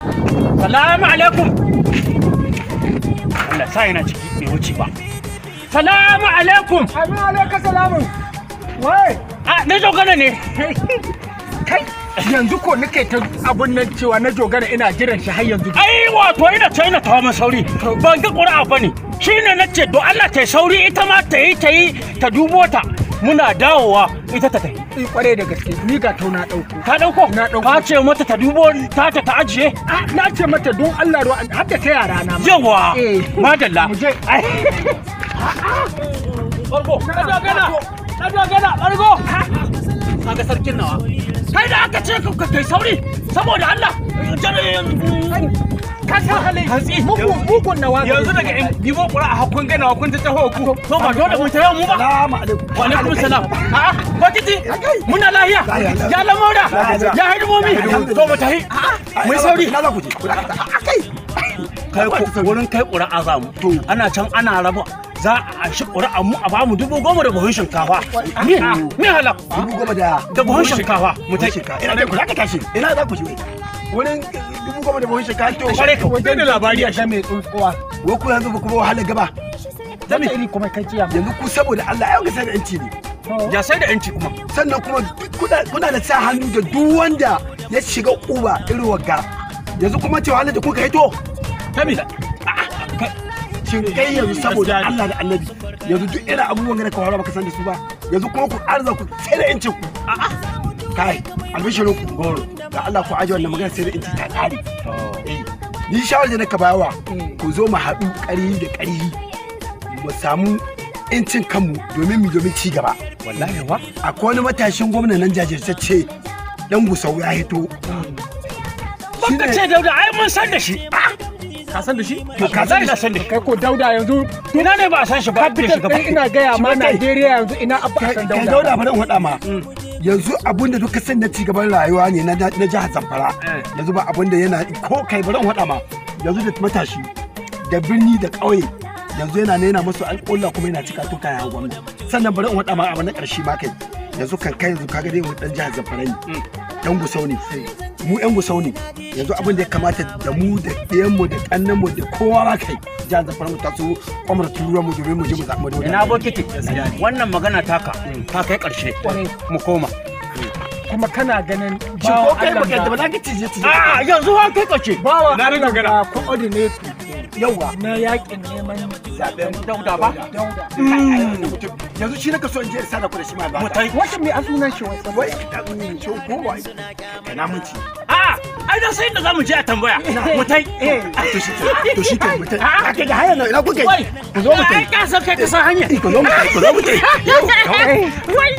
Salamu alaikum. Allah sa yana ciki bai wuce ba. Salamu alaikum. Amin alaika salamun. Wai, A na dogara ne. Kai yanzu ko nake ta abun nan cewa na jogara ina jiran shi har yanzu. Ai wato ina ta ina tawa min sauri. Ban ga ƙuri'a ba ne. Shi ne na ce do Allah ta yi sauri ita ma ta yi ta yi ta dubo ta. Muna dawowa ita ta tafi. Eh, kware da gaske ni ga tau na dauko. Ka ɗauko? Na ɗauko. Ka ce mata ta dubo ta ta ta ajiye? Ah, na ce mata don Allah ruwa har da ta yara na ma. Yawa. Eh. Madalla. Mu je. Bargo. Na dogara. Na dogara. Bargo. Kaga sarkin nawa. Kai da aka ce ka kai sauri saboda Allah. Ka san halin Hantsi. mugun mugun nawa. Yanzu daga in bibo ƙura a hakun ganawa kun ta taho ku. To ba dole mu taya mu ba. Salamu alaikum. Wa alaikum salam. A'a, bakiti. Muna lahiya. Ya lamura. Ya hidimomi. To mu tahi. Mu yi sauri. Ina za ku je? Ku dakata. A kai. Kai ku wurin kai ƙuri'a za mu. Ana can ana raba za a anshi ƙuri'an mu a bamu 10,000 da buhun shinkafa. Ni ni hala 10,000 da da buhun shinkafa mu buhun tahi. shinkafa. Ina dai ku dakata shi. Ina za ku je wai? Wurin 10,000 da buhun shinkafa to. Kware ka. Wajen da labari a ga mai tsuntsuwa. Wai ku yanzu ba ku ba wahala gaba. Wata iri kuma kai ciya. Yanzu ku saboda Allah ai sai da yanci ne. Ya sai da yanci kuma. Sannan kuma duk kuna da sa hannu da duk wanda ya shiga kuba irin wagga. Yanzu kuma cewa Allah da kuka hito. Tami. Shin kai yanzu saboda Allah da Annabi yanzu duk irin abubuwan da ka fara baka san da su ba yanzu kuma ku arza ku sai da yancin ku. Kai albishirin ku goro da Allah ku aje wannan magana sai da yanci ta kare. Eh, ni shawarar da naka bayawa ku zo mu haɗu ƙarhi da ƙarhi mu samu yancin kanmu domin mu domin ci gaba. Wallahi wa. Akwai wani matashin gwamna nan jajirtacce dan Gusau ya hito. Baka ce Dauda ai mun san da shi. Ka san da shi? To ka san na san da shi. Kai ko Dauda yanzu Ina ne ba a san shi ba. capital ɗin ina gaya ma Shi kai. Najeriya yanzu ina abba a san Kai Dauda. Dauda bari in faɗa ma. Yanzu abun da duka san na cigaban rayuwa ne na jihar Zamfara. Yanzu ba abun da yana ko kai bari in faɗa ma. Yanzu da matashi da birni da ƙauye yanzu yana nena masu alƙulla kuma yana cika to kayan gwamnati. Sannan bari in faɗa ma abu na ƙarshe ma kai. Yanzu kan kai yanzu kaga dai wani ɗan jihar Zamfara ne. Ɗan Gusau ne. Mu ƴan Gusau ne. Yanzu abin da ya kamata da mu da ɗiyanmu da ƙannenmu da kowa ma kai. Jihar Zamfara mu taso kwamar turuwa mu domin mu je mu zaɓi Dauda. Ina bokiti. Wannan magana taka ta kai ƙarshe. Mu koma. Kuma kana ganin Shin ko bawan kai baka yadda ba Allah za ka cije cije. A yanzu wa kai ƙarshe. bawan Na Allah dogara. ga coordinator Yawwa. na yakin neman Zaben Dauda ba. Dauda. Yanzu shi naka so in je in sada ku da shi ma ba. Mu tai. Wata mai asunan shi wasu. Wai shi ko wai kana mun ci. A ai dan sai da zamu je a tambaya. Mu tai. To shi ke to shi ke mu tai. Ake ga haya nan ina kuke. Wai. Ku zo mu tai. Ai ka san kai ka san hanya. Ku zo mu tai ku zo mu tai. Wai.